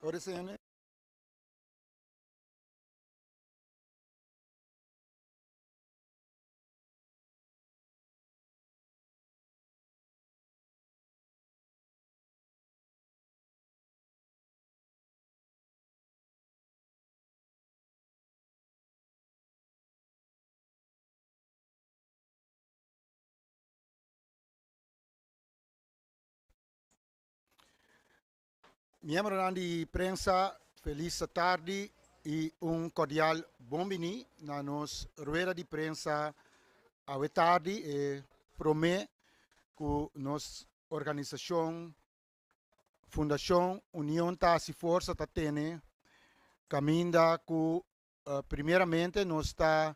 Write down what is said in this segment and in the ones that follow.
Ora esei. Miembronan di prensa, felis tardi i un kordial bon biní na nos rueda di prensa awe tardi e promé ku nos organisashon Fundashon Union Ta Hasi Forsa ta tene kaminda ku primeramente nos ta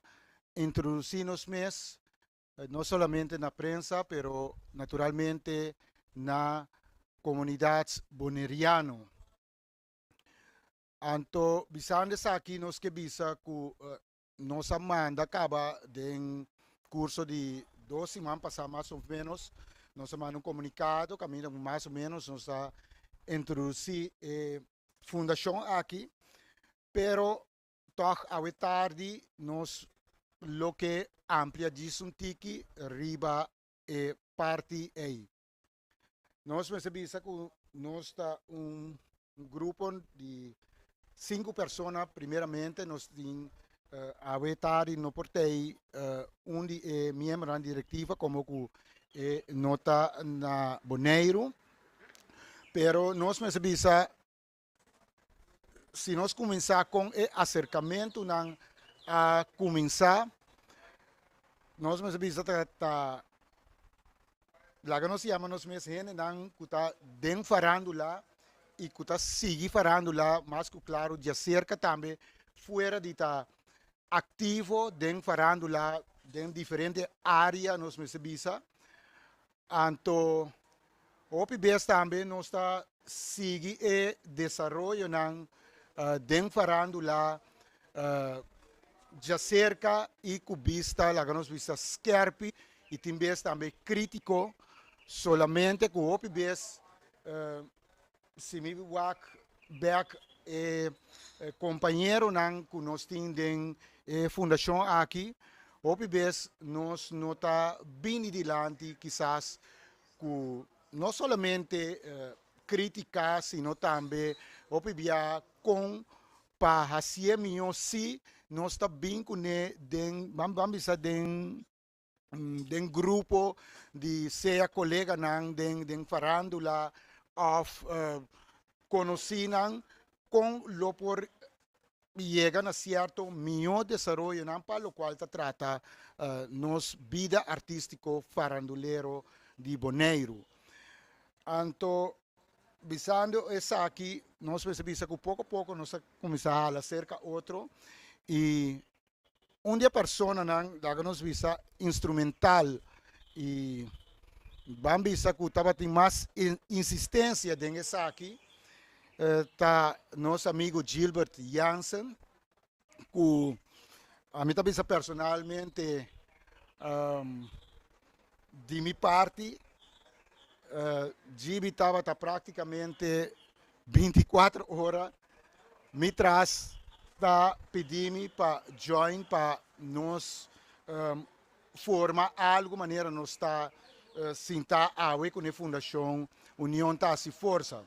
introdusí nos mes no solamente na prensa pero naturalmente na komunidat boneriano. Anto bisando esaki nos ke bisa ku nos a manda kaba den kurso di dos siman pasá mas o menos nos a manda un komunikado kaminda ku mas o menos nos a introdusí e fundashon aki pero tòg awe tardi nos lo ke amplia djis un tiki riba e parti ei. Nos mester bisa ku nos ta un grupo di sinku persona primeramente nos tin awe tardi no por tei un di e miembronan direktiva komo ku e no ta na Boneiru pero nos mester bisa si nos kuminsá kon e aserkamentunan a kuminsá, nos mester bisa ta ta laga nos yama nos mes hendenan ku ta den farándula i ku ta sigui farándula mas ku klaro djaserka tambe fuera di ta aktivo den farándula den diferente área nos mester bisa. Anto hopi bes tambe nos ta sigui e desaroyonan den farándula djaserka i ku bista, laga nos bisa skèrpi. i tin bes tambe krítiko, solamente ku hopi bes si mi wak bèk e kompañeronan ku nos tin den e fundashon aki, hopi bes nos no ta bini dilanti kisas ku no solamente krítika sino tambe hopi bia kon pa hasié mihó si nos ta bin kuné den ban bisa den den grupo di sea koleganan den den farándula òf konosínan kon lo por yega na sierto mihó desaroyonan pa lokual ta trata nos bida artístiko farandulero di Boneiru. Anto bisando esaki nos mester bisa ku poko poko nos a kuminsá hala serka otro i Un di e personanan, laga nos bisa instrumental i ban bisa ku tabatin mas insistensia den esaki, ta nos amigu Gilbert Jansen, ku ami ta bisa personalmente di mi parti Gibi tabata praktikamente 24 ora mi tras ta pidi mi pa join pa nos forma algu manera nos ta sinta awe ku e fundashon Union ta hasi forsa.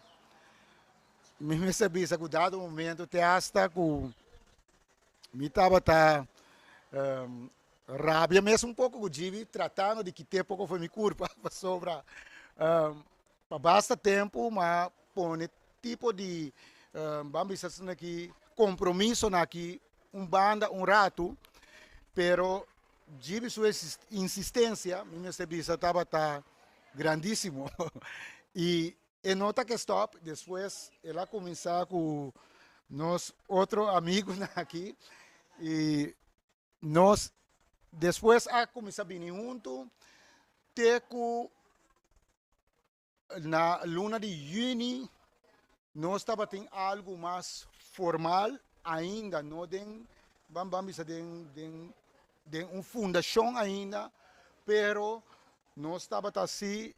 Mi mester bisa ku dado momento te hasta ku mi tabata rabia mes un poko ku Gibi tratando di kit'é poko for mi kurpa pasobra Pa basta tempu m'a pone tipo di ban bisa asina aki kompromisonan aki un banda un ratu, pero djibi su insistensia mi mester bisa tabata grandisimo i e no ta ke stòp. Despues el a kuminsá ku nos otro amigunan aki i nos despues a kuminsá bini huntu te ku na luna di yüni nos tabatin algu mas formal ainda, no den ban ban bisa den den den un fundashon ainda, pero nos tabata si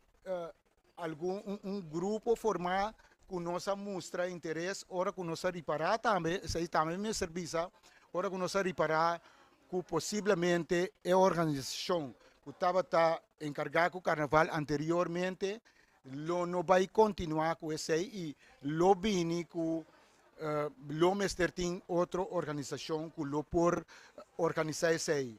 algun un un grupo formá ku nos a mustra interes ora ku nos a ripará tambe, esei tambe mi mester bisa, ora ku nos a ripará ku posiblemente e organisashon ku tabata enkargá ku karnaval anteriormente lo no bai kontinuá ku esei i lo bini ku lo mester tin otro organisashon ku lo por organisá esei.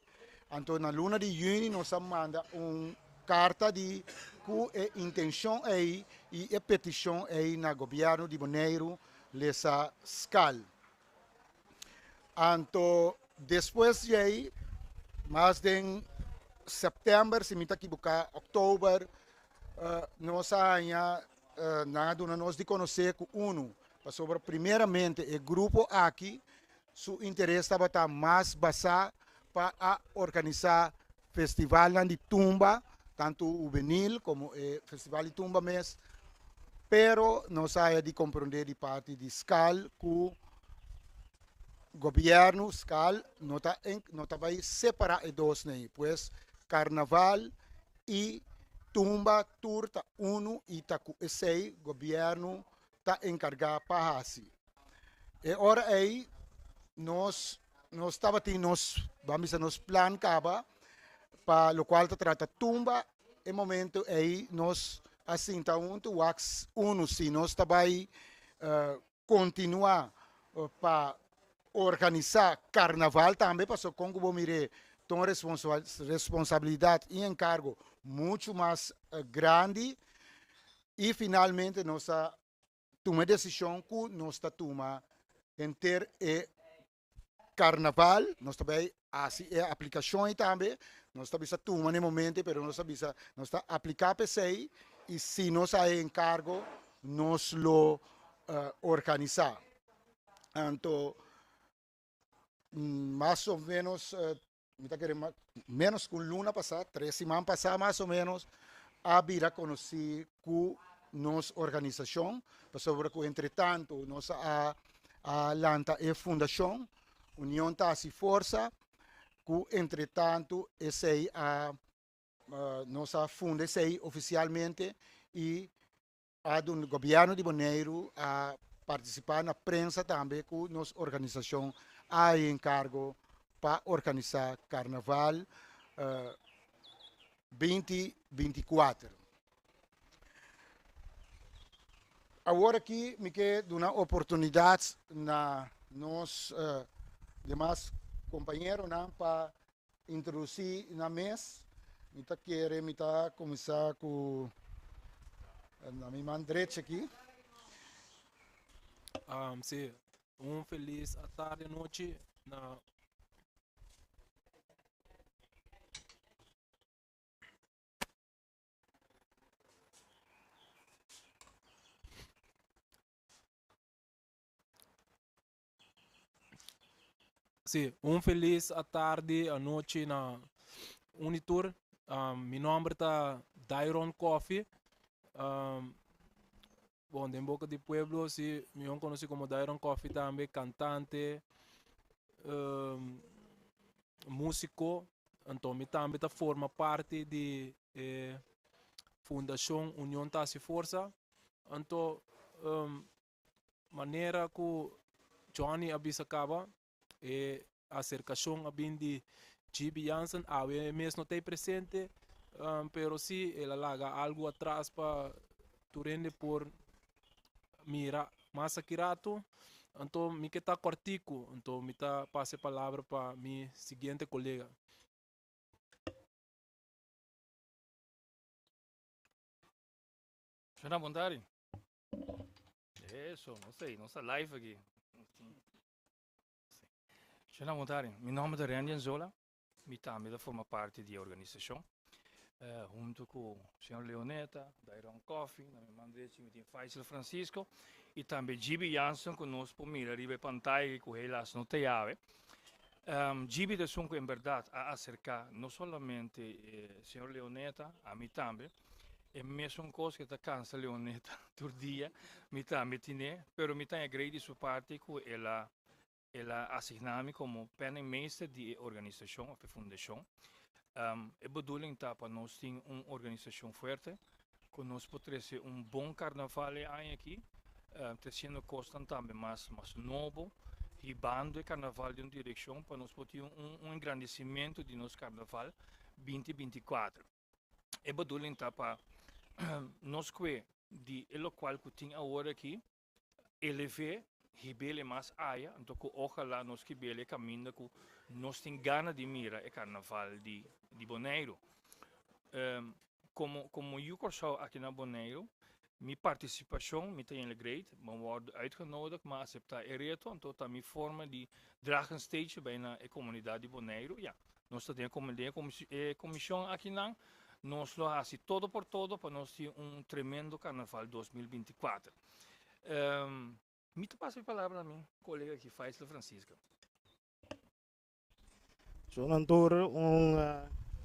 Anto na luna di yüni nos a manda un karta di ku e intenshon ei i e petishon ei na gobièrnu di Boneiru lesa skal. Anto despues di ei, mas den sèptèmber, si mi ta kibuká, òktober, nos a haña nan a duna nos di konosé ku unu, pasobra primeramente e grupo aki su interes tabata mas basá pa a organisá festivalnan di tumba, tantu hubenil komo e festival di tumba mes, pero nos a haya di komprondé di parti di skal ku gobièrnu, skal, no ta no ta bai separá e dos nei, pues karnaval i tumba tur ta unu i ta ku esei gobièrnu ta enkargá pa hasi. E ora ei nos nos tabatin nos ban bisa nos plan kaba pa lokual ta trata tumba. E momento ei nos a sinta huntu wak unu si nos ta bai kontinuá pa organisá karnaval tambe pasobra kon ku bo mir'é ta un responsabilidat i enkargo muchu mas grandi. I finalmente nos a tuma e desishon ku nos ta tuma henter e karnaval, nos ta bai hasi e aplikashon ei tambe, nos ta bisa tuma na e momento ei, pero nos ta bisa nos ta apliká pa esei i si nos a e enkargo nos lo organisá. Anto mas o menos mi ta kere menos ku un luna pasá, tres siman pasá mas o menos, a bira konosí ku nos organisashon, pasobra ku entretantu nos a a lanta e fundashon Union ta hasi forsa, ku entretantu esei a. Nos a funda esei ofisialmente i a duna gobièrnu di Boneiru a partisipá na prensa tambe ku nos organisashon a hay enkargo pa organisá karnaval 2024. Awor aki mi ke duna oportunidat na nos demas kompañeronan pa Introduci nan mes. Mi ta kere mi ta cuminsa cu na mi man drechi aki. Si, un felis atardi anochi na. Sí, un felis atardi, anochi na un i tur. Mi nomber ta Dairon Coffie. Bon, den boka di pueblo si mihor konosí komo Dairon Coffie tambe, kantante, músiko. Anto mi tambe ta forma parti di e Fundashon Union Ta Hasi Forsa. Anto Manera ku Johnny a bisa kaba, e aserkashon a bin di GB Jansen. Awe e mes no ta ei presente, pero si el a laga algu atras pa tur hende por mira mas aki ratu. Anto mi ke ta kòrtiku, anto mi ta pasa e palabra pa mi siguiente kolega. Shona bon tardi. Eso, no sé, no está live aquí. Shona bon tardi. Mi nomber ta Randy Anzola. Mi tambe ta forma parte di e organisacion. Eh, hunto cu señor Leoneta, Dairon Coffee, na mi man derechi mi tin Faisal Francisco y tambe Gibi Jansen cu nos por mira riba e pantaya cu helaas no ta yawe. Um, Gibi ta esun cu en berdad a acerca no solamente eh, señor Leoneta, a mi tambe, E mesun kos ke ta kansa Leoneta tur dia, mi tambe tine, pero mi ta agree di su parti ku el a el a asigná mi komo penningmeester di e organisashon òf e fundashon. E bedoeling ta pa nos tin un organisashon fuerte, ku nos por trese un bon karnaval e aña aki, tresiendo kosnan tambe mas mas nobo, hibando e karnaval den un direkshon pa nos por tin un un engrandesimentu di nos karnaval 2024. E bedoeling ta pa nos kue di e lokual ku tin awor aki elev'é, hib'é mas aya, anto ku ojalá nos kib'é e kaminda ku nos tin gana di mira e karnaval di di Boneiru. Komo komo yu Kòrsou aki na Boneiru, mi partisipashon mi ta yende great, mi a wòrdu uitgenodigd, mi a aseptá e reto, anto ta mi forma di draag een steentje bai na e komunidat di Boneiru, ya. Nos ta den e comision akinan, nos lo haci todo por todo pa nos tin un tremendo carnaval 2024. Mi ta pasa e palabra na mi colega aki, Faisal Francisca. So nan tur un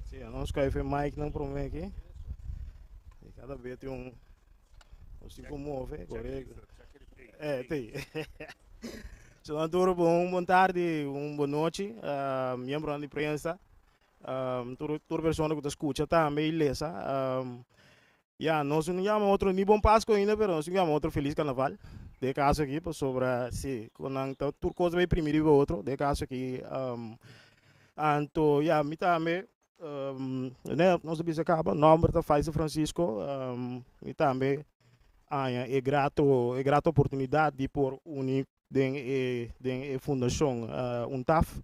si nos schuif e mic nan prome aki. Y cada vez tin un nos tin cu move, correcto. Eh, ti. So nan tur bon bon tardi, un bon nochi, uh, miembronan di prensa, um, tur, tur persona ku ta skucha tambe i lesa. Um, ya, nos no yama otro ni bon Pasco ainda, pero nos yama otro Feliz Carnaval. De caso aki, pasobra si, ku nan ta tur kos ta bai primi riba otro, de caso aki, um, anto ya, mi tambe Um, ne, nos a bisa kaba, nomber ta Faisal Francisco, um, mi tambe aña e grato, e grato oportunidad di por uni den e, den e fundacion uh, UNTAF.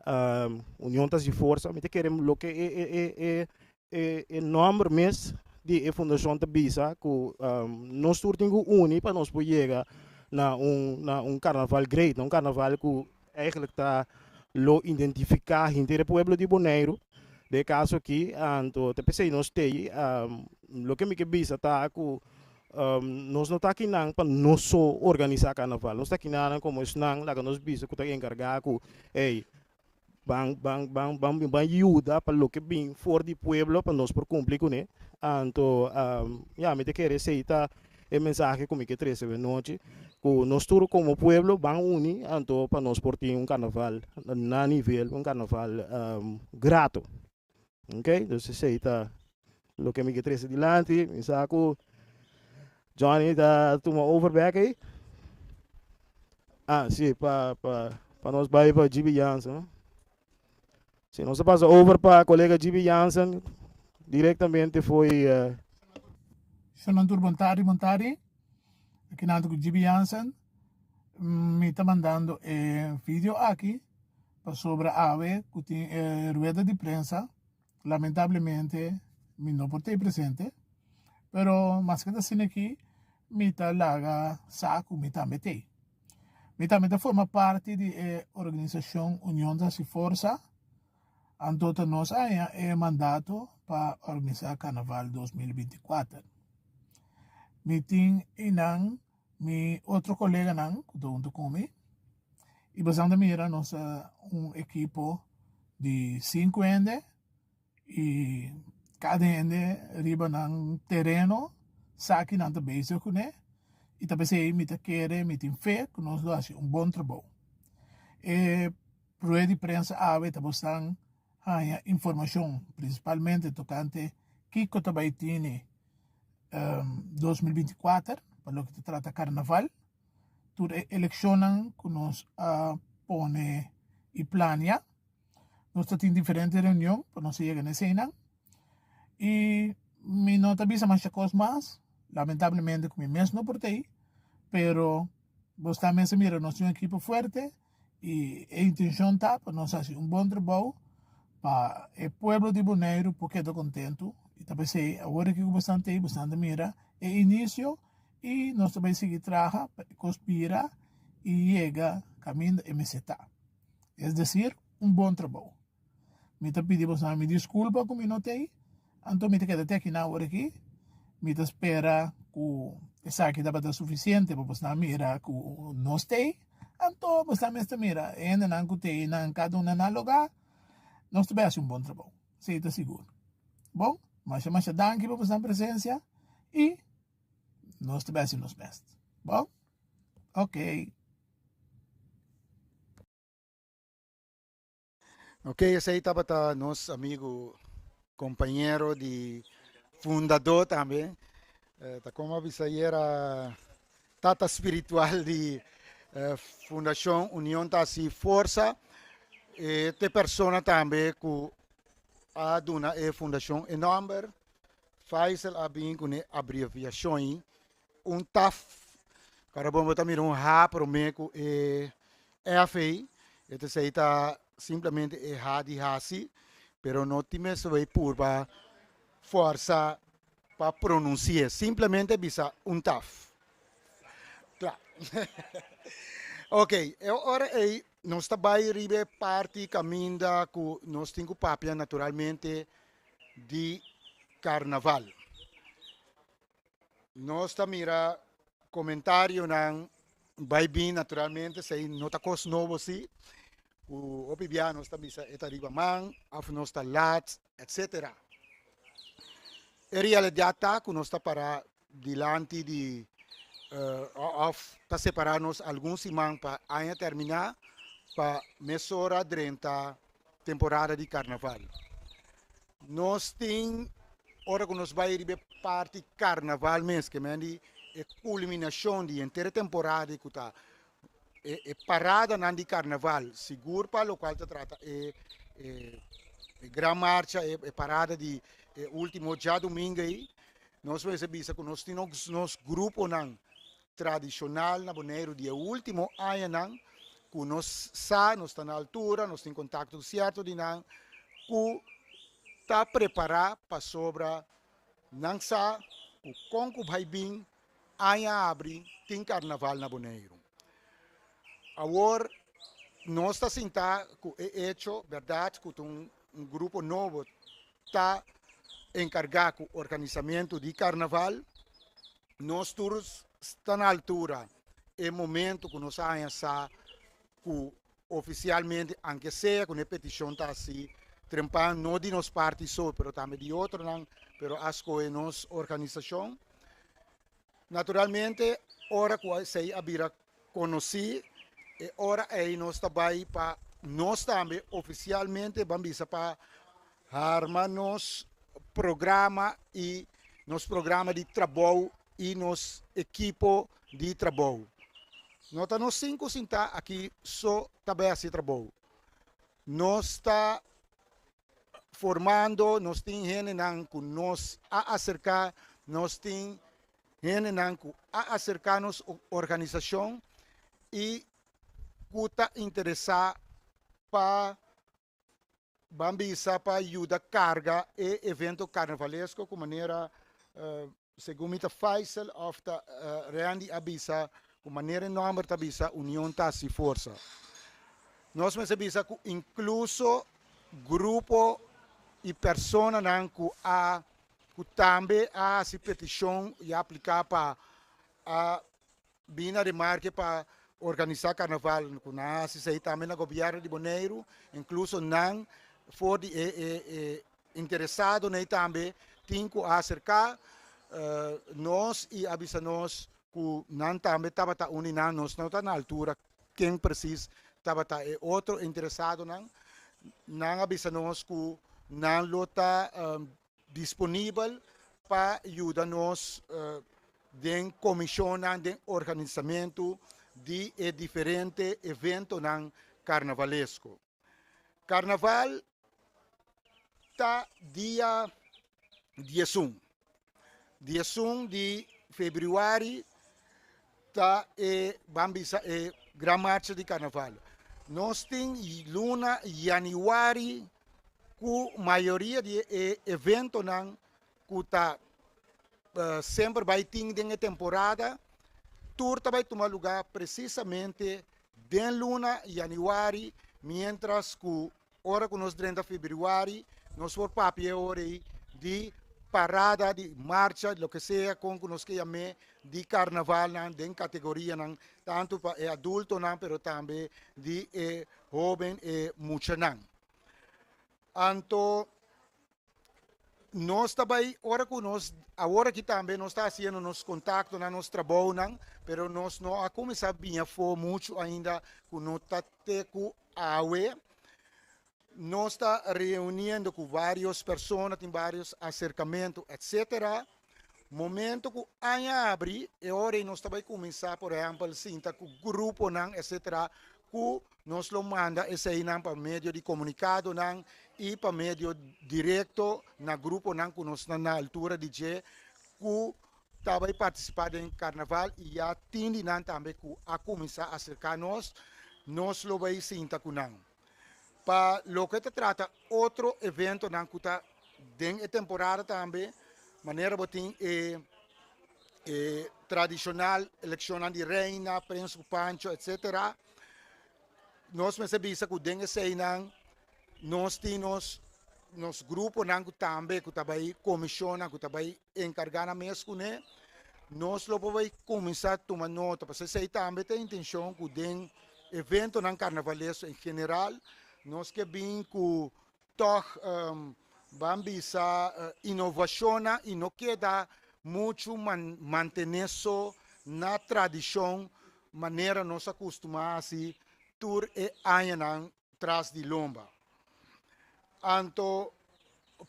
Um, Union ta si forsa. Mi ta kere loke e, e, e, e, e, e nomber mes di e fundacion ta bisa ku um, nos tur tin ku uni pa nos por yega na un, na un carnaval great, na un carnaval ku Eigenlijk ta lo identifiká henter e pueblo di Boneiru den e kaso aki. Anto ta p'esei nos t'ei. Loke mi ke bisa ta ku nos no ta akinan pa nos so organisá karnaval. Nos ta akinan komo esnan laga nos bisa ku ta enkargá ku ey ban ban ban ban ban yuda pa loke bin for di pueblo pa nos por kumpli kuné. Anto ya mi ta kere esei ta E mensahe ku mi ke trese awe nochi, ku nos tur komo pueblo ban uni anto pa nos por tin un karnaval na nivel, un karnaval grato. Ok, dus esei ta loke mi ke trese dilanti. Mi sa ku Johnny ta tuma over bek ei. Ah, si, pa, pa, pa nos bai pa GB Jansen. No? Si, nos a pasa over pa kolega GB Jansen direktamente foi. Shonan tur bon tardi, bon tardi. Aki nan ta ku GB Jansen. Mi ta mandando e video aki pasobra awe ku tin e rueda di prensa lamentablemente mi no por ta ei presente pero maske ta asina aki mi ta laga sa ku mi tambe ta ei. Mi tambe ta forma parti di e organisashon Union ta Hasi Forsa anto ta nos haña e mandato pa organisa Karnaval 2024. Mi tin einan Mi otro koleganan ku ta huntu ku mi i bosan ta mira nos ta un ekipo di sinku hende i kada hende riba nan tereno sa ki nan ta bezig kuné i ta p'esei mi ta kere mi tin fe ku nos lo hasi un bon trabou. E rueda di prensa awe ta bosan haña informashon prinsipalmente tokante kiko ta bai tini 2024 pa loke ta trata karnaval. Tur e elekshonnan ku nos a pone i plania. Nos ta tin diferente reunion pa nos a yega na eseinan. I mi no ta bisa masha kos mas, lamentablemente ku mi mes no por ta ei, pero bos ta mes a mira nos tin un ekipo fuerte i e intenshon ta pa nos hasi un bon trabou pa e pueblo di Boneiru por keda kontentu i ta p'esei awor aki ku boso ta ei boso ta mira e inisio i nos ta bai sigui traha pa e kos bira i yega kaminda e mester ta. Es desir un bon trabou. Mi ta pidi boso mi diskulpa ku mi no ta ei anto mi ta keda te akinan awor aki mi ta spera ku esaki tabata sufisiente pa boso mira ku nos ta ei anto boso mester mira e hendenan ku ta ei nan kada un na nan lugá nos ta bai hasi un bon trabou esei ta sigur. Bon masha masha danki pa boso presensia i nos ta bai hasi nos best. Bon ok. Ok, esei tabata nos amigo, compañero di fundador tambe. Eh, ta como bisa era tata spiritual di eh, Fundacion Union ta Hasi Forsa. E te persona tambe ku a duna e fundacion e nomber. Faisal a bin ku ne abreviacion un taf. Kara bon bo ta mira un H prome ku e F ei, e ta esei ta simplemente e H di hasi, pero no tin mester bay purba forsa pa pronunsi'e, simplemente bisa un taf. Kla. Ok, e ora ei nos ta bay riba e parti kaminda ku nos tin ku papia naturalmente di karnaval. Nos ta mira comentarionan bai bin naturalmente esei no ta cos nobo si cu hopi bia nos ta bisa e ta riba man of nos ta laat etcetera. E realidad ta cu nos ta para dilanti di of ta separa nos algun siman pa aña termina pa mesora drenta temporada di carnaval. Nos tin ora ku nos bai riba e parti karnaval mes, ke men di e kulminashon di henter e temporada ku ta e e paradanan di karnaval, sigur pa lokual ta trata e e e gran marcha, e e parada di e ultimo djadumingu ei, nos mester bisa ku nos tin nos nos gruponan tradishonal na Boneiru di e ultimo añanan ku nos sa, nos ta na altura, nos tin kontakto ku sierto di nan ku ta prepará pasobra nan sa ku kon ku bai bin aña abri tin karnaval na Boneiru. Awor nos ta sinta ku e echo bèrdat ku ta un grupo nobo ta enkargá ku organisamentu di karnaval. Nos tur sta na altura e momento ku nos a haña sa ku ofisialmente, anke sea ku e petishon ta hasi trempan no di nos parti so pero tambe di otronan, pero a skohe nos organisashon. Naturalmente ora ku esei a bira konosí, e ora ei nos ta bai pa nos tambe ofisialmente ban bisa pa. Harma nos programa i nos programa di trabou i nos ekipo di trabou. No ta nos sinku sintá aki so ta bai hasi trabou. Nos ta formando, nos tin hendenan ku nos a aserká, nos tin hendenan ku a aserká nos organisashon i ku ta interesá pa ban bisa pa yuda karga e evento karnavalesko ku manera segun mi ta Faisal òf ta Randy a bisa ku manera e nòmber ta bisa union ta hasi forsa. Nos mester bisa ku inkluso grupo i personanan ku a ku tambe a hasi petishon i a apliká pa a Bin na remarke pa organisá karnaval ku nan a hasi esei tambe na gobièrnu di Boneiru, inkluso nan for di e e interesadonan ei tambe tin ku a aserká nos i a bisa nos ku nan tambe tabata un di nan, nos no ta na altura ken presis tabata e otro interesadonan, nan a bisa nos ku nan lo ta disponibel pa yuda nos den komishonnan, den organisamentu di e diferente eventonan karnavalesko. Karnaval ta dia 11. 11 di febrüari ta e ban bisa e gran marcha di karnaval. Nos tin luna yanüari ku mayoria di e eventonan ku ta semper bai tin den e temporada tur ta bai tuma lugá presisamente den luna yanüari miéntras ku Ora ku nos drenta febrüari, nos por papia e ora ei di parada, di marcha, loke sea kon ku nos ke yam'é, di karnavalnan den kategorianan, tantu pa e adultonan pero tambe di e hóben, e muchanan. Anto Nos ta bai ora ku nos awor aki tambe nos ta hasiendo nos kontaktonan, nos trabounan, pero nos no a kuminsá biña afó muchu ainda ku no ta te ku awe. Nos ta reuniendo ku vários persona, tin vários aserkamentu, etcétera. Momento ku aña abri, e ora ei nos ta bai kuminsá, por ehèmpel, sinta ku gruponan, etcétera, ku nos lo manda eseinan pa medio di komunikadonan i pa medio direkto na gruponan ku nos ta na altura di dje ku ta bai partisipá den karnaval i ya tin di nan tambe ku a kuminsá aserká nos, nos lo bai sinta ku nan. Pa loke ta trata otro eventonan ku ta den e temporada tambe, manera bo tin e e tradishonal elekshonnan di reina, prens ku pancho etsetera, nos mester bisa ku den eseinan nos tin nos nos gruponan ku tambe ku ta bai komishonnan ku ta bai enkargá nan mes kuné, nos lo por bai kuminsá tuma nota pasobra esei tambe ta e intenshon ku den eventonan karnavalesko en general nos ke bin ku tòg ban bisa inovashonnan i no keda muchu mantené so na tradishon manera nos a kustumá hasi tur e añanan tras di lomba. Anto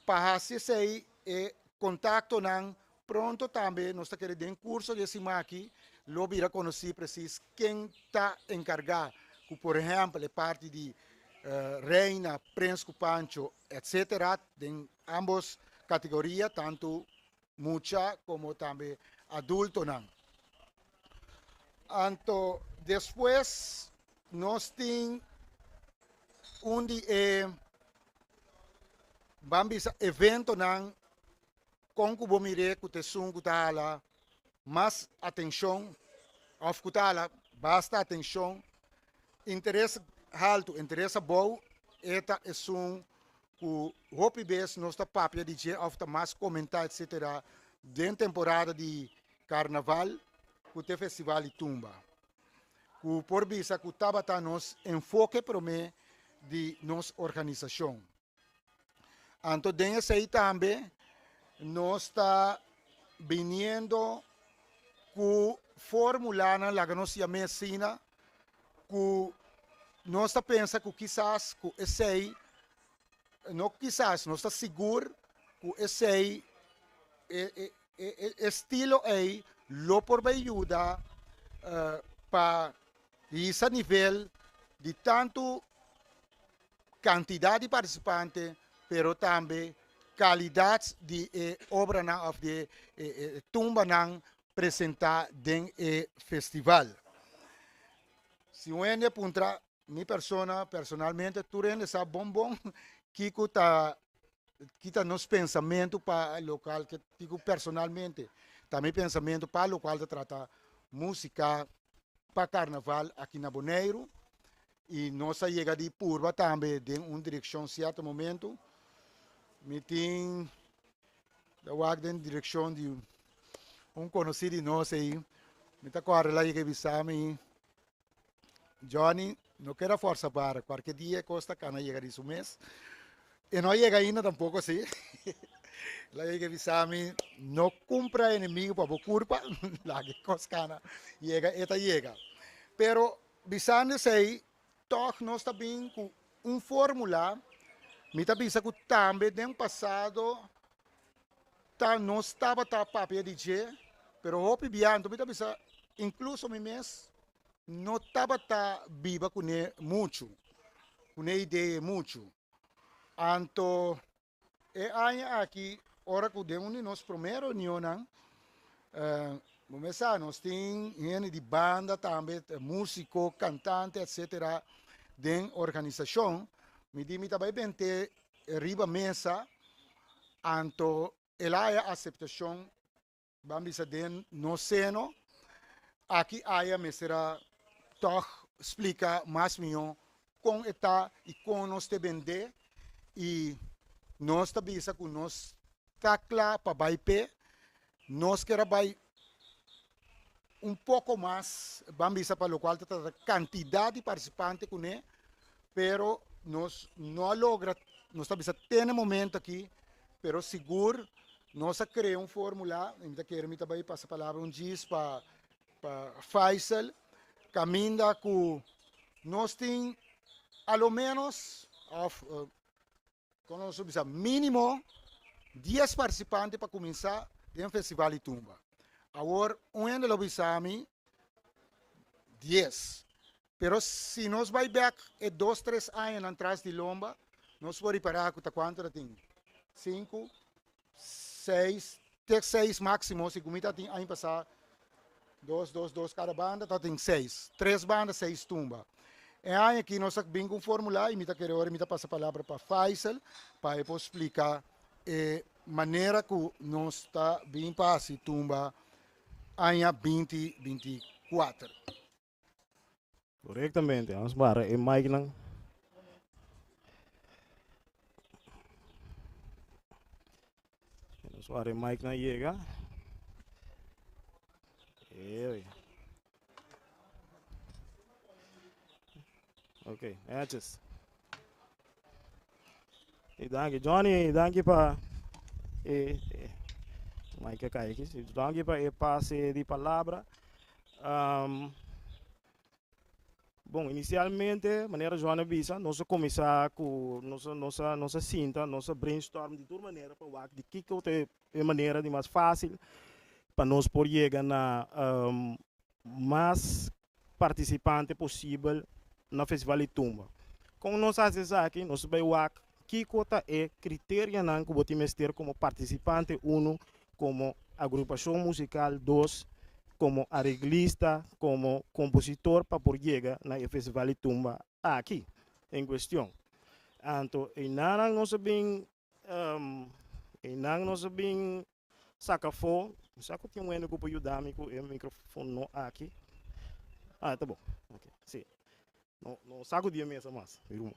pa hasi esei e kontaktonan pronto tambe nos ta kere den kurso di e siman aki lo bira konosí presis ken ta enkargá ku por ehèmpel e parti di reina, prens ku pancho etsetera den ambos kategoria tantu mucha komo tambe adultonan. Anto despues nos tin un di e ban bisa eventonan kon ku bo mir'é ku ta esun ku ta hala mas atenshon òf ku ta hala basta atenshon, interes haltu, interes abou, e ta esun ku hopi bes nos ta papia di dje òf ta mas komentá etsetera den temporada di karnaval ku ta e festival di tumba. Ku por bisa ku tabata nos enfoke promé di nos organisashon. Anto den esei tambe nos ta biniendo ku formulanan, laga nos yam'é asina, ku nos ta pensa ku kisas ku esei. No kisas, nos ta sigur ku esei e e e estilo ei lo por bai yuda pa hisa nivel di tantu kantidat di partisipante pero tambe kalidat di e obranan òf di e tumbanan presentá den e festival. Si un hende puntra Mi persona, personalmente, tur hende sa bon bon kiko ta kita nos pensamentu pa lokual ke kiko personalmente ta mi pensamentu pa lokual ta trata músika pa karnaval aki na Boneiru i nos a yega di purba tambe den un direkshon sierto momentu. Mi tin ta wak den direkshon di un konosí di nos ei, mi ta kòrda el a yega bisa mi. Johnny no keda forsa para, cualke dia e cos ta cana yega di su mes. E no a yega ainda tampoco si. El a yega bisa mi, no cumpra enemigo pa bo curpa, laga e cos cana yega, e ta yega. Pero bisando esey, tog nos ta bin cu un formula, mi ta bisa cu tambe den pasado ta nos tabata papia di dje, pero hopi bia anto mi ta bisa incluso mi mes no tabata biba kuné muchu, kuné idea muchu. Anto e aña aki ora ku den un di nos promé reunionnan, bo mes sa nos tin hende di banda tambe, músiko, kantante etcetera den organisashon, mi di mi ta bai bent'é riba mesa, anto el a haya aseptashon Ban bisa den nos seno, aki aya mester a tòg splika mas mihó kon e ta i kon nos te bendé i nos ta bisa ku nos ta kla pa bai p'e. Nos ker a bai un poko mas, ban bisa pa lokual ta trata kantidat di partisipante kuné, pero nos no a logra, nos ta bisa te na e momento aki, pero sigur Nos a crea un formula, y mi ta kere mi ta bay pasa palabra un djis pa pa Faisal, caminda cu nos tin a lo menos of con nos bisa minimo dies participante pa cuminsa den festival di tumba. Awor un hende lo bisa mi dies, pero si nos bay bek e dos tres añanan tras di lomba nos por ripara cu ta cuanto ta tin? Sinku, seis, te seis máksimo, segun mi ta tin aña pasá dos, dos, dos kada banda, ta tin seis. Tres banda, seis tumba. E aña aki nos a bin ku un fórmula i mi ta kere ora mi ta pasa palabra pa Faisal pa e por splika e manera ku nos ta bin pa hasi tumba aña binti 24. Korektamente, nos bara e micnan. Nos bara e micnan yega. Ey. Ok, netjes. Y danki Johnny, danki pa e, e Mike kai aki. Danki pa e pase di palabra. Um, bon, inicialmente, manera Johnny a bisa, nos a kuminsá ku nos nos nos a sinta, nos a brainstorm di tur manera pa wak di kiko ta e manera di mas fásil pa nos por yega na um, mas partisipante posibel na Festival di Tumba. Kon nos hasi esaki? Nos bai wak kiko ta e kriterianan ku bo tin mester komo partisipante, unu, komo agrupashon musikal, dos, komo areglista, komo kompositor pa por yega na e Festival di Tumba aki en kuestion. Anto einanan nos a bin einan nos a bin Saca afó. Mi sa cu tin un hende cu por yuda mi cu e microfono aki. Ah, ta bon. Ok, si. No, no saco di e mesa mas, mi ruman.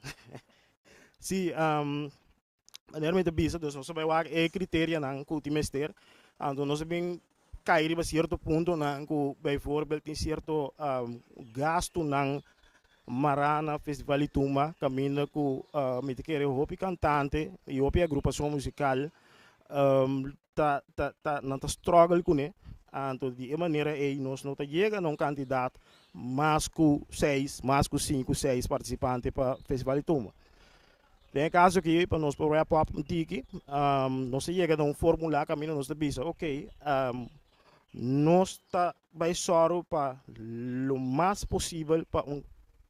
Si, um, manera mi ta bisa, dus nos a bai wak e criterianan cu tin mester. Anto nos a bin cay riba cierto puntonan cu bijvoorbeeld tin cierto um, gastonan mará na Festival di Tumba caminda cu uh, mi ta kere hopi cantante y hopi agrupacion musical ta ta ta nan ta struggle kuné anto di e manera ei nos no ta yega na un kantidat mas ku seis mas ku sinku seis partisipante pa festival di tumba. Den e kaso aki, pa nos por wrap up un tiki, nos a yega na un formula kaminda nos ta bisa, ok, nos ta bai sòru pa lo mas posibel pa un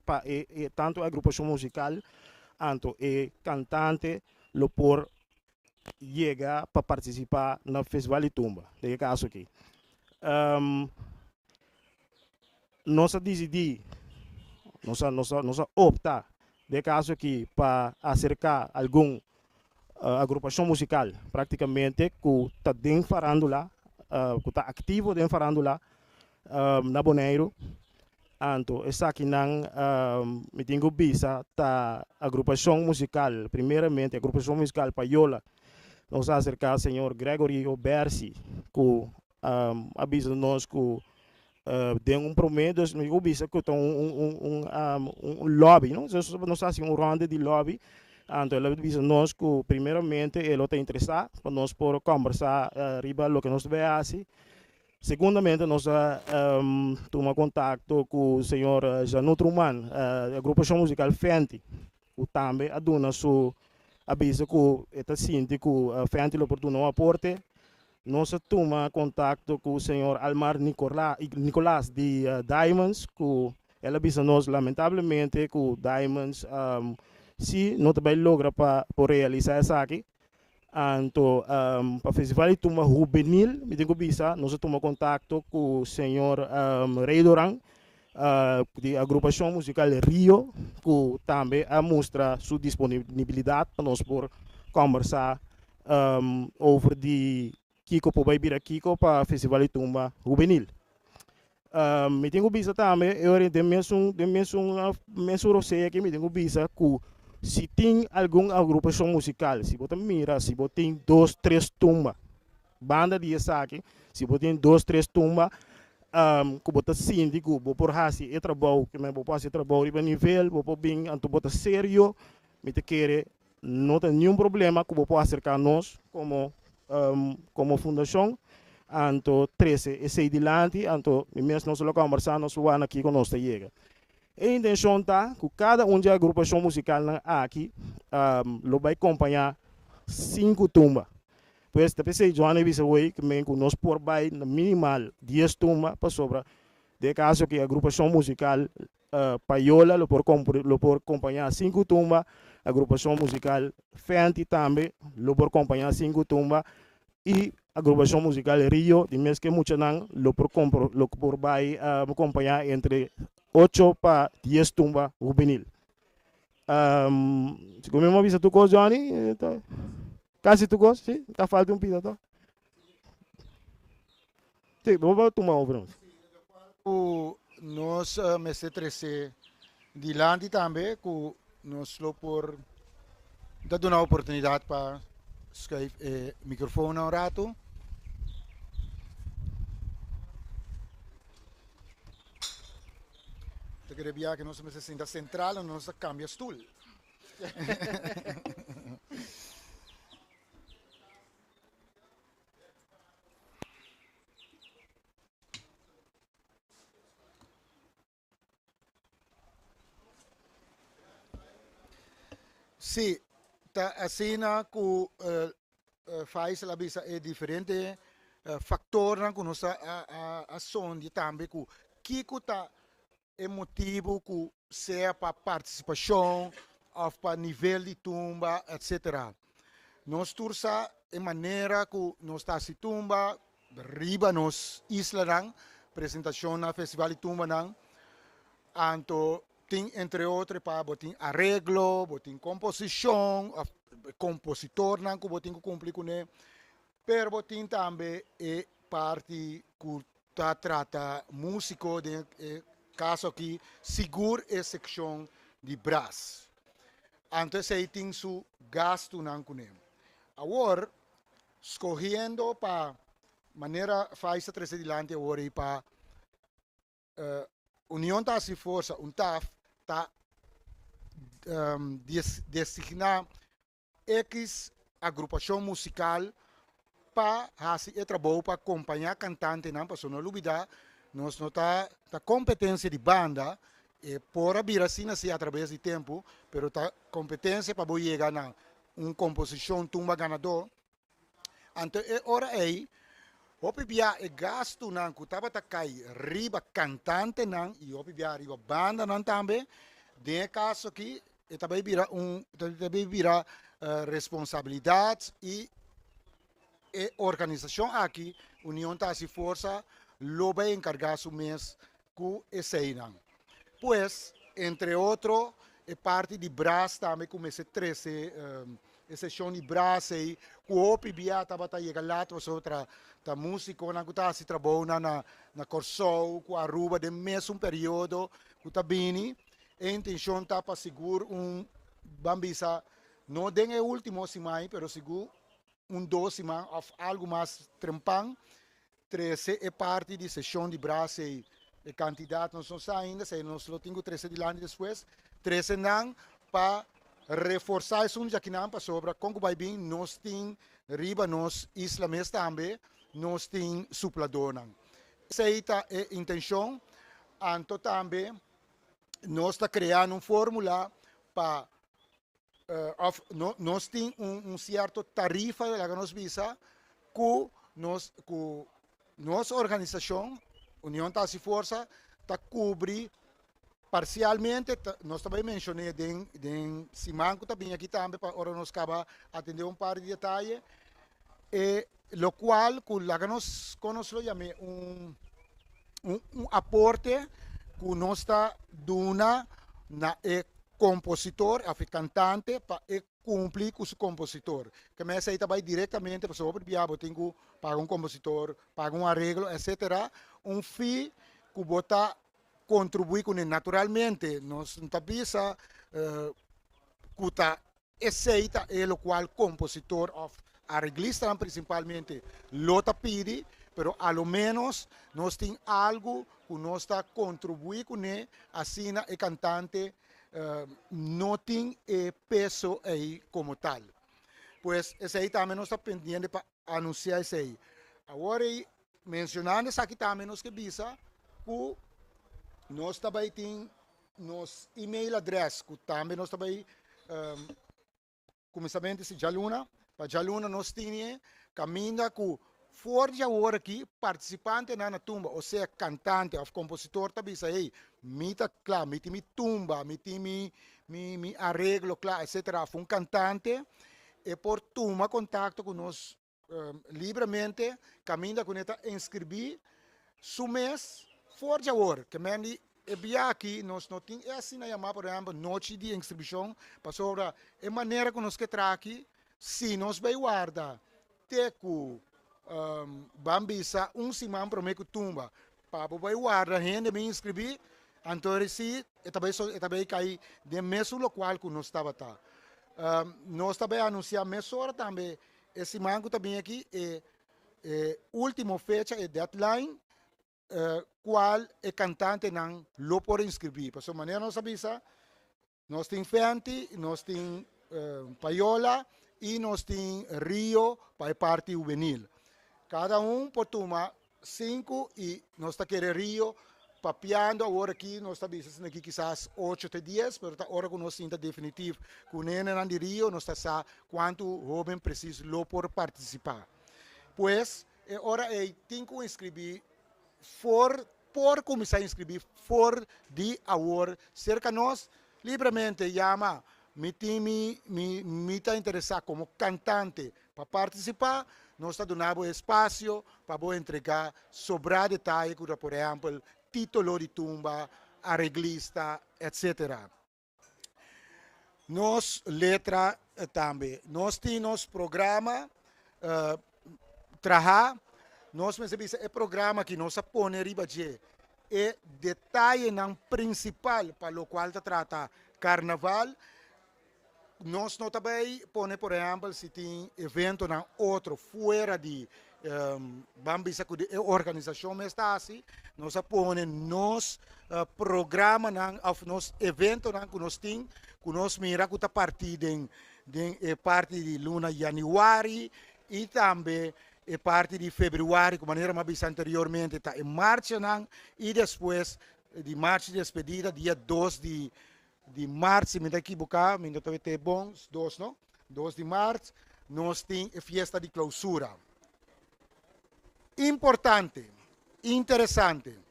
pa e e tantu e agrupashon musikal anto e kantante lo por yega pa partisipá na Festival di Tumba, den e kaso aki. Nos a disidí, nos a nos a nos a opta den e kaso aki pa aserká algun agrupashon musikal práktikamente ku ta den farándula, ku ta aktivo den farándula na Boneiru. Anto esakinan mi tin ku bisa ta agrupashon musikal, primeramente agrupashon musikal Payola. Nos a aserká señor Gregory Obersi ku a bisa nos ku den un promé dus mi ku bisa ku ta un un un un lobby no nos a hasi un ronda di lobby anto el a bisa nos ku primeramente e lo ta interesá pa nos por kòmbersá riba loke nos ta bai hasi. Segundamente nos a tuma kontakto ku señor Janut Ruman di agrupashon musikal Fenty ku tambe a duna su a bisa ku e ta sinti ku Fenty lo por duna un aporte. Nos a tuma kontakto ku señor Almar Nicolas di Diamonds ku el a bisa nos lamentablemente ku Diamonds si no ta bai logra pa por realisa esaki. Anto pa Festival di Tumba Hubenil mi tin ku bisa nos a tuma kontakto ku señor Rey Doran di agrupashon musikal Rio ku tambe a mustra su disponibilidat pa nos por kòmbersá over di kiko por bai bira kiko pa Festival di Tumba Hubenil. Mi tin ku bisa tambe e ora den mesun den mesun mesun rosea aki mi tin ku bisa ku si tin algun agrupashon musikal si bo ta mira si bo tin dos tres tumba banda di esaki si bo tin dos tres tumba ku bo ta sinti ku bo por hasi e trabou bo por hasi e trabou riba nivel bo por bin anto bo ta serio mi ta kere No ta niun problema ku bo por aserká nos komo komo fundashon, anto trese esei dilanti, anto mi mes nos lo kòmbersá, nos lo wak na kiko nos ta yega. E intenshon ta ku kada un dje agrupashon musikalnan aki lo bai kompañá sinku tumba. Pues ta p'esei Johnny a bisa hoy ku men ku nos por bai na minimal dies tumba pasobra den e kaso ku e agrupashon musikal Payola lo por lo por kompañá sinku tumba, agrupashon musikal Fenty tambe lo por kompañá sinku tumba i agrupashon musikal Rio di mes ke muchanan lo por lo por bai kompañá entre ocho pa dies tumba hubenil. Segun mi a bisa tur kos Johnny, kasi tur kos, si, ta falta un pida to. Sí, bo por tuma over ons. Ku nos mester trese dilanti tambe ku nos lo por ta duna oportunidat pa skuif e mikrofonnan un ratu. Ta kere bia ku nos mester sinta sentral anto nos ta kambia stul. Sí, ta asina ku Faisal a bisa e diferente faktornan ku nos a sondia tambe ku kiko ta e motibu ku sea pa partisipashon òf pa nivel di tumba etsetera. Nos tur sa e manera ku nos ta hasi tumba riba nos islanan, presentashon na festival di tumbanan, anto tin entre otro pa bo tin areglo, bo tin komposishon òf kompositornan ku bo tin ku kumpli kuné, pero bo tin tambe e parti ku Ta trata músiko, den e kaso aki sigur e sekshon di bras. Anto esei tin su gastunan kuné. Awor, skohiendo pa manera Fais ta trese dilanti awor ei pa Union ta hasi forsa, UNTAF, ta designá X agrupashon musikal pa hasi e trabou pa kompañá kantantenan, pasobra no lubidá nos no ta ta kompetensia di banda. E por a bira asina si atrabes di tempu, pero ta kompetensia pa bo yega na un komposishon tumba ganadó. Anto e ora ei, hopi bia e gastunan ku tabata kai riba kantantenan i hopi bia riba bandanan tambe, den e kaso aki e ta bai bira un ta bai bira responsabilidat i e organisashon aki, Union ta hasi forsa, lo bai enkargá su mes ku eseinan. Pues, entre otro, e parti di bras tambe ku mester trese e seshon di bras ei, ku hopi bia tabata yega lat pasobra ta musikonan ku ta hasi trabounan na na Kòrsou ku Aruba den mesun periodo ku ta bini. E intenshon ta pa sigur un, ban bisa, no den e ultimo siman ei, pero sigur un dos siman òf algu mas trempan Trese e parti di seshon di bras ei. E kantidat nos no sa ainda, esei nos lo tin ku trese dilanti despues. Trese nan pa reforsá esun djakinan pasobra kon ku bai bin nos tin riba nos isla mes tambe nos tin supladónan. Esei ta e intenshon. Anto tambe nos ta kreando un fórmula pa of no nos tin un un cierto tarifa laga nos bisa cu nos cu nos organisacion Union ta haci Forsa ta cubri parcialmente ta nos ta bay mencione den den siman cu ta bini aki tambe pa ora nos caba atende un par di detaye e locual cu laga nos con nos lo yame un un un aporte cu nos ta duna na e compositor of e cantante pa e cumpli cu su compositor. Ke mes esey ta bay directamente pasobra hopi bia bo tin cu paga un compositor, paga un areglo etcetera, un fee cu bo ta contribui cune. Naturalmente nos no ta bisa cu ta Esei ta e lokual kompositor òf areglistanan prinsipalmente lo ta pidi, pero a lo ménos nos tin algu ku nos ta kontribuí kuné asina e kantante no tin e peso ei komo tal. Pues esei tambe nos ta pendiente pa anunsiá esei. Awor ei menshonando esaki tambe nos ke bisa ku nos ta bai tin nos email adres ku tambe nos ta bai kuminsamentu si djaluna, pa djaluna nos tini kaminda ku for di awor aki partisipantenan na tumba osea kantante òf kompositor ta bisa hey mi ta kla mi tin mi tumba mi tin mi mi areglo kla etsetera òf un kantante e por tuma kontakto ku nos Libremente caminda cu ne ta inscribi su mes for di awor. Ke men di e bia aki nos no tin e asina yama por ehempel nochi di inscripcion pasobra e manera cu nos ke traha aki si nos bay warda te cu ban bisa un siman prome cu tumba pa bo bay warda hende bin inscribi anto si e ta bay e ta bay cay den mesun locual cu nos tabata. Nos ta bay anuncia mesora tambe E siman ku ta bin aki e e último fecha, e deadline, kual e kantantenan lo por inskribí. Pasobra manera nos a bisa, nos tin Fenty, nos tin Payola i nos tin Rio pa e parti hubenil. Kada un por tuma Sinku i nos ta kere Rio papiando awor aki nos ta bisa esaki aki kisas ocho te dies pero ta ora ku nos sinta definitiv ku nenenan di Rio nos ta sa kuantu hoben presis lo por partisipá. Pues e ora ei tin ku inskribí for por kuminsá inskribí for di awor serka nos libremente yama mi tin mi mi mi ta interesá komo kantante Pa partisipá, nos ta duna bo espasio pa bo entregá sobrá detaye ku ta por ehèmpel títolo di tumba, areglista, etsetera. Nos letra tambe. Nos tin nos programa trahá. Nos mester bisa e programa aki nos a pone riba dje e detayenan prinsipal pa lokual ta trata karnaval. Nos no ta bay pone por ehempel si tin eventonan otro fuera di ban bisa cu di e organisacion mes ta haci, nos a pone nos programanan of nos eventonan cu nos tin cu nos mira cu ta parti den den e parti di luna januari y tambe e parti di februari cu manera mi a bisa anteriormente ta e marchanan y despues. di marcha di despedida dia 2 di maart, si mi ta ekiboká, mi no ta wete bon, 2 no? 2 di maart nos tin e fiesta di klousura. Importante, interesante.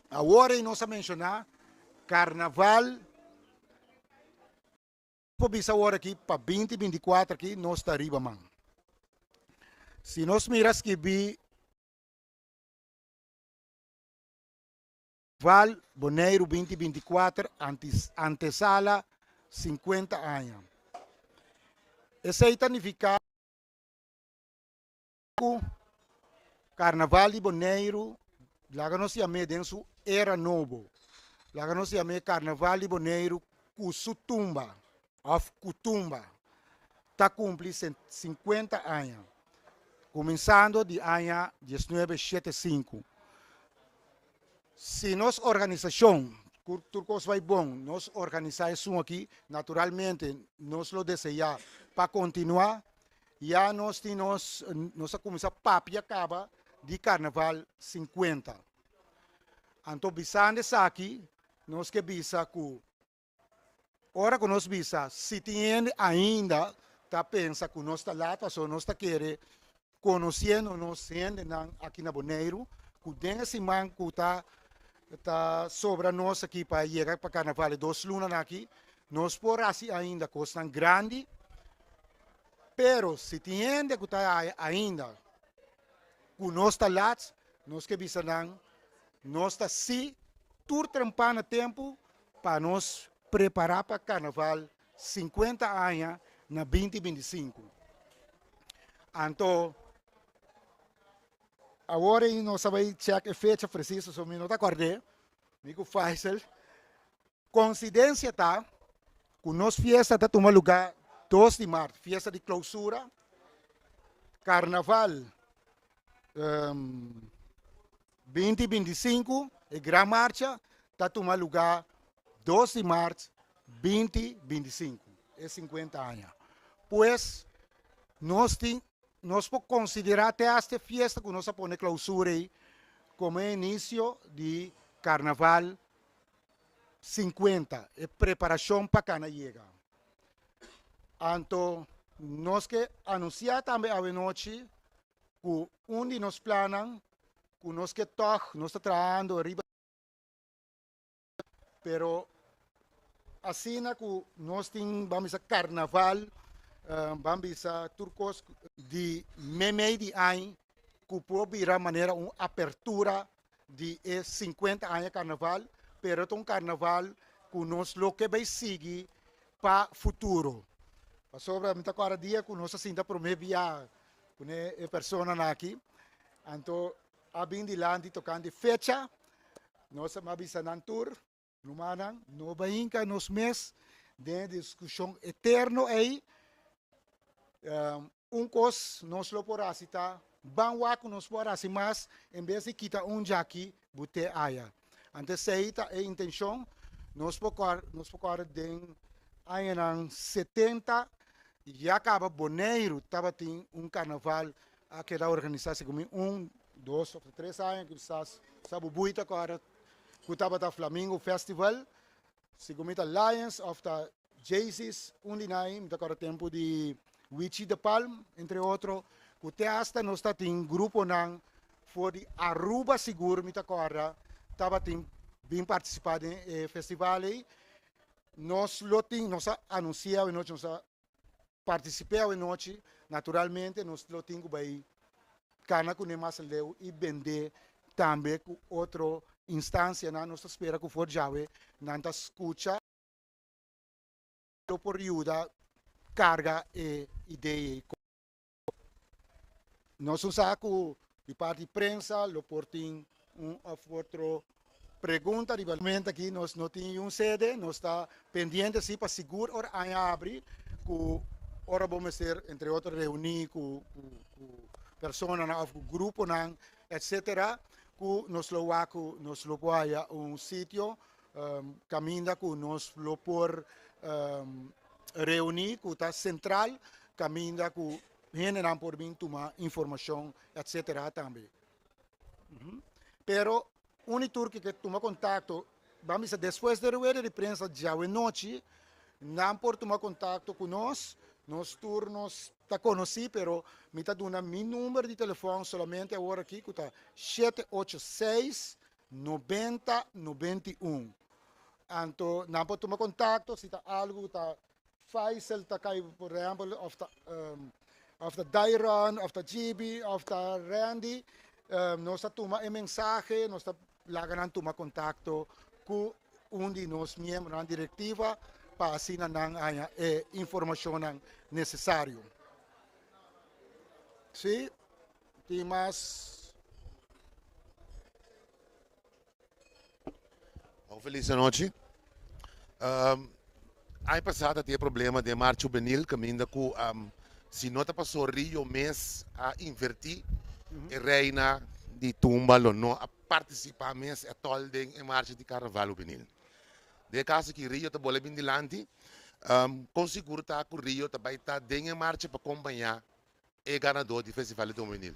Awor ei nos a menshoná karnaval por bisa awor aki pa 2024 aki nos ta riba man. Si nos mira skibí Val Boneiru 2024 antesala 50 aña. Esei ta nifiká ku Karnaval di Boneiru laga nos yam'é den su era nobo. Laga nos yam'é Karnaval di Boneiru ku su tumba òf kutumba ta kumpli 50 aña, kuminsando di aña 1975. Si nos organisashon, ku tur kos bai bon, nos organisá esun aki, naturalmente nos lo deseá pa kontinuá. Ya nos tin nos, nos a kuminsá papia kaba di Karnaval 50. Anto bisando esaki, nos ke bisa ku ora ku nos bisa si tin hende ainda ta pensa ku nos ta lat pasobra nos ta kere konosiendo nos hendenan aki na Boneiru ku den e siman ku ta ta sobra nos aki pa yega pa karnaval e dos lunanan aki nos por hasi ainda kosnan grandi pero si tin hende ku ta ainda ku nos ta lat nos ke bisa nan nos ta si tur trempa na tempu Pa nos prepará pa Karnaval 50 aña na 2025. Anto awor ei nos a bai chèk e fecha presiso, so mi no ta kòrd'é, mi ku Faisal. Konsidensia ta ku nos fiesta ta tuma lugá 2 di mart, fiesta di klousura, Karnaval 2025, e gran marcha ta tuma lugá 2 di mart 2025, e 50 aña. Pues nos tin, nos por konsiderá te hasta e fiesta ku nos a pone klousura ei komo e inisio di Karnaval 50, e preparashon pa kana yega. Anto nos ke anunsiá tambe awenochi ku un di nos plannan ku nos ke tòg nos ta trahando riba pero asina ku nos tin ban bisa karnaval ban bisa tur kos di meimei di aña ku por bira manera un apertura di e 50 aña karnaval pero ta un karnaval ku nos lo ke bai sigui pa futuro pasobra mi ta kòrda dia ku nos a sinta promé bia Pone e personanan aki. Anto a bin dilanti tokante fecha. Nos a bisa nan tur, rumannan, no bai hinka nos mes den e diskushon eterno ei. Un kos nos lo por hasi ta ban wak ku nos por hasi mas en bes di kita un djaki but'é aya. Anto esei ta e intenshon. Nos por nos por kòrda den añanan 70 ya kaba Boneiru tabatin un karnaval a keda organisá segun mi un, dos òf tres aña kisas sa Bubui ta kòrda ku tabata Flamingo Festival segun mi ta Lions òf ta Jaycees un di nan mi ta kòrda tempu di Wichi de Palm entre otro ku te asta nos ta tin gruponan for di Aruba sigur mi ta kòrda tabatin bin partisipá den e festival ei. Nos lo tin, nos a anunsiá awenochi, nos a partisip'é awenochi, naturalmente nos lo tin ku bai kana kuné mas aleu i bend'é tambe ku otro instansianan. Nos ta spera ku for djawe nan ta skucha lo por yuda karga e idea ei. Nos un sa ku di parti prensa lo por tin un of otro pregunta riba momento aki nos no tin un sede, nos ta pendiente si pa sigur ora aña abri ku ora bo mester entre otro reuni ku ku personanan of ku gruponan etcetera ku nos lo wak ku nos lo por haya un sitio kaminda ku nos lo por reuní ku ta sentral kaminda ku hendenan por bin tuma informashon etcetera tambe. Pero. Un i tur ki ke tuma kontakto, ban bisa despues di rueda di prensa djawe nochi, nan por tuma kontakto ku nos, nos tur nos ta konosí, pero mi ta duna mi number di telefòn solamente awor aki ku ta 786 90 91. Anto nan por tuma kontakto si ta algu ku ta Faisal ta kai por ehèmpel òf ta òf ta Dairon òf ta Gibi òf ta Randy, nos ta tuma e mensahe, nos ta laga nan tuma kontakto ku un di nos miembronan direktiva pa asina nan haña e informashonnan nesesario. Sí, tin mas. Un felis anochi. Aña pasá ta tin e problema den marcha hubenil kaminda ku si no ta pasó Rio mes a invertí e reina di tumba lo no a partisipá mes ètòl den e marcha di karnaval hubenil. Den e kaso aki Rio ta bole bin dilanti. Kon sigur ta ku Rio ta bai ta den e marcha pa kompañá e ganadó di Festival di Tumba Hubenil?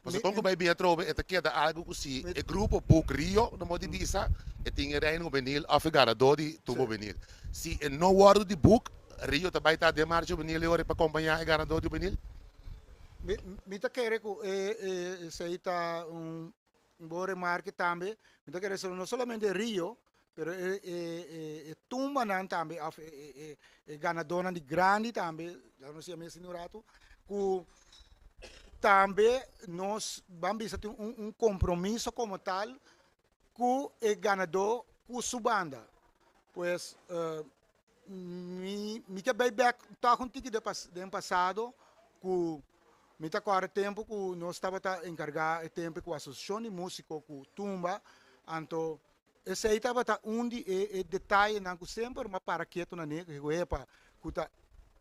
Pasobra kon ku bai bin atrobe e ta keda algu ku si e grupo boek Rio no por di bisa e tin e reina hubenil òf e ganadó di Tumba Hubenil. Si e no wòrdu di boek, Rio ta bai ta den marcha hubenil e ora pa kompañá e ganadó di hubenil? Mi ta kere ku esei ta un bon remarke tambe. Mi ta kere no solamente Rio, pero e tumbanan tambe òf e ganadónan di grandi tambe, ya nos yama esei un ratu, ku tambe nos ban bisa tin un kompromiso komo tal ku e ganadó ku su banda. Pues mi ke bai bèk tòg un tiki den pasado ku mi ta kòrda tempu ku nos tabata enkargá e tempu ku asosiashon di músiko ku tumba, anto Esei tabata un di e detayenan ku semper mi a para ketu na ne, ku epa, ku ta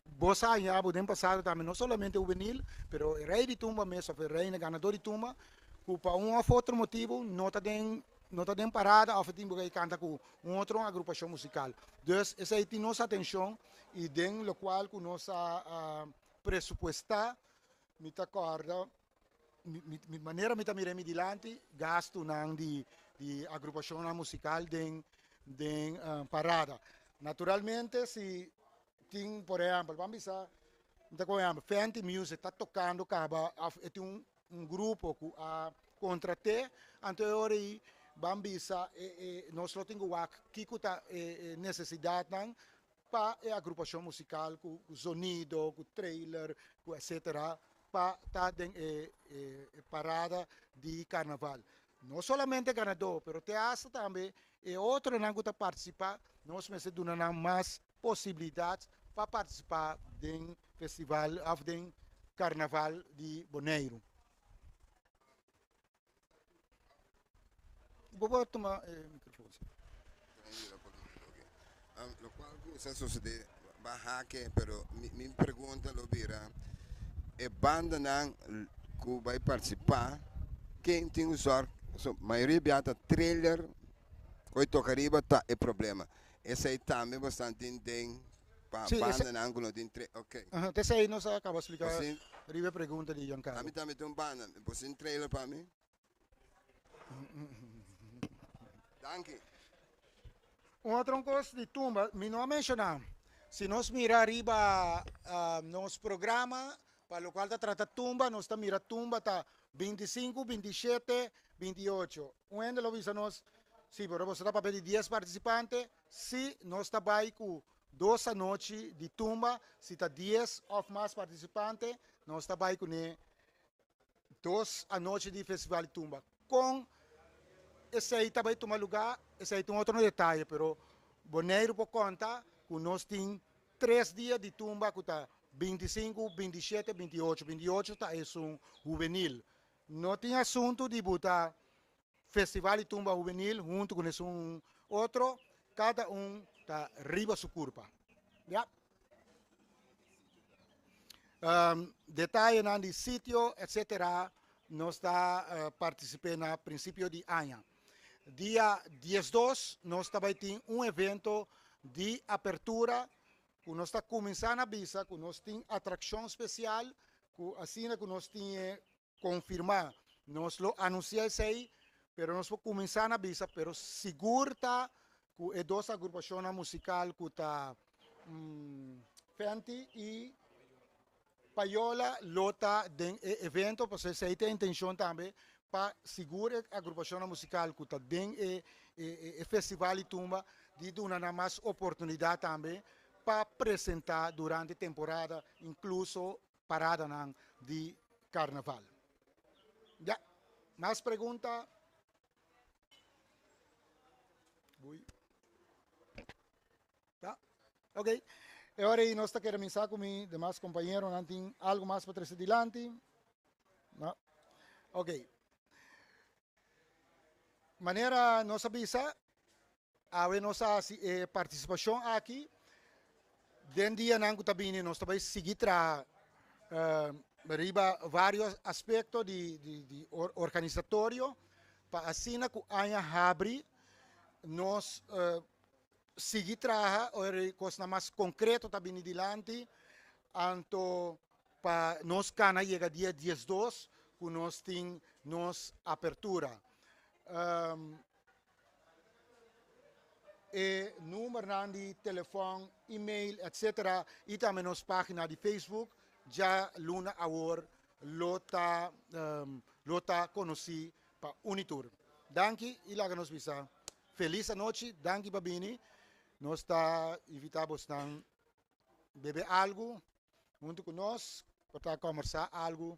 bo sa haña bo den pasado tambe no solamente hubenil, pero e rei di tumba mes òf e reina ganadó di tumba, ku pa un òf otro motibu no ta den no ta den parada òf e tin bo kai kanta ku un otro agrupashon musikal. Dus esei tin nos atenshon i den lokual ku nos a presupuestá mi ta kòrda mi manera mi ta mira mi dilanti gastunan di di agrupashonnan musikal den den parada. Naturalmente si tin por ehèmpel ban bisa mi ta kohe ehèmpel Fenty Music ta tokando kaba òf e tin un un grupo ku a kontrat'é anto e ora ei ban bisa e e nos lo tin ku wak kiko ta e e nesesidatnan pa e agrupashon musikal ku zonido, ku trailer, ku etcetera pa ta den e parada di karnaval. No solamente ganadó, pero te hasta tambe e otronan ku ta partisipá, nos mester duna nan mas posibilidat pa partisipá den festival òf den karnaval di Boneiru. Bo por tuma e microfoon si. Locual cu sa sucede ba hake pero mi pregunta lo bira e bandanan cu bay participa ken tin un zorg so mayoria bia ta trailer cu e toca riba ta e problema esey tambe bo stan tin den pa bandanan cu no tin trailer ok. Esey nos a caba splica riba e pregunta di Giancarlo. Ami tambe tin un banda bo sin trailer pa mi? Danki. Un otro kos di tumba, mi no a menshoná. Si nos mira riba nos programa pa lokual ta trata tumba, nos ta mira tumba ta 25, 27, 28. Un hende lo bisa nos, si, pero boso ta papia di 10 partisipante. Si, nos ta bai ku dos anochi di tumba, si ta 10 òf mas partisipante, nos ta bai kuné Dos anochi di Festival di Tumba. Kon esei ta bai tuma lugá, esei ta un otro detaye, pero Boneiru por konta ku nos tin tres dia di tumba ku ta 25, 27, 28. 28 ta esun hubenil. No tin asuntu di buta Festival di Tumba Hubenil huntu ku esun otro, kada un ta riba su kurpa. Ya. Detayenan di sitio etcetera nos ta partisip'é na prinsipio di aña. Dia 12 nos ta bai tin un evento di apertura ku nos ta kuminsá na bisa ku nos tin atrakshon spesial ku asina ku nos tin e konfirmá. Nos lo anunsiá esei, pero nos por kuminsá na bisa, pero sigur ta ku e dos agrupashonnan musikal ku ta Fenty i Payola lo ta den e evento, pasobra esei ta e intenshon tambe pa sigur e agrupashonnan musikal ku ta den e e festival di tumba di duna nan mas oportunidat tambe pa presentá durante temporada, inkluso paradanan di karnaval. Ya, mas pregunta? Bui. Ta, ok. E ora ei nos ta kere minsa ku mi demas kompañeronan tin algu mas pa trese dilanti. No. Ok. Manera nos a bisa, awe nos a hasi e partisipashon aki. Den dianan ku ta bini nos ta bai sigui traha riba varios aspekto di di organisatorio pa asina ku aña habri nos sigui traha ora e kosnan mas konkreto ta bini dilanti anto pa nos kana yega dia diesdos ku nos tin nos apertura. E numbernan di telefòn, email etc. I tambe nos página di Facebook djaluna awor lo ta lo ta konosí pa Unitur. Danki i laga nos bisa felis anochi, danki pa bini. Nos ta invitá bosnan bebe algu huntu ku nos, por ta kòmbersá algu,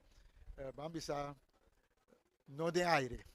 ban bisa no den aire.